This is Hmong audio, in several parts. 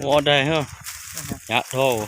Ua daig, hnyav dhau.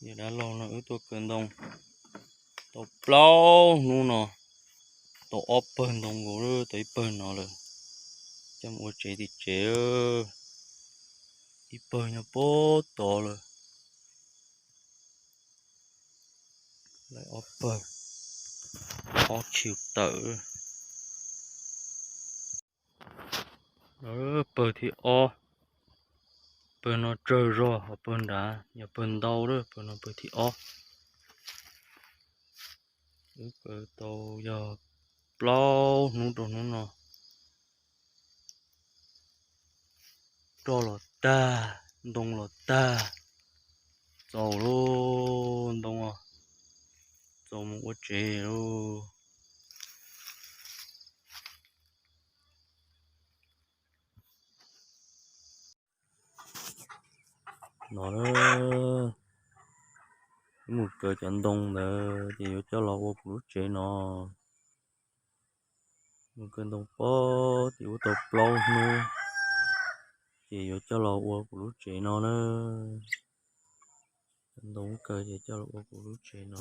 Yog dab laug no wb tuaj kaw ntoo tau plaub hnub no, tau ob pawg ntoo nkaus, tau ib pawg no lawm. Coj mus ua tsev tim tsev, ib pawg nyob puag tod lawm. Lawv ob pawg, ob khiv tawm. Pawg thib ob, pawg no tsawg zog, ho pawg nrad yog pawg ntau lawm, pawg no pawg thib ob. Wb kaw tau yog plaub hnub rau hnub no. Roj los tag, ntoo los tag, txaus lauj, ntoo os, txaus mus ua tsev lauj. No, wb mus kaw cov ntoo ntawd ces yuav coj los ua kuv lub tsev no. Mus kaw ntoo puag tim ub tau plaub hnub ces yuav coj los ua kuv lub tsev no na. Cov ntoo wb kaw ces coj los ua kuv lub tsev no.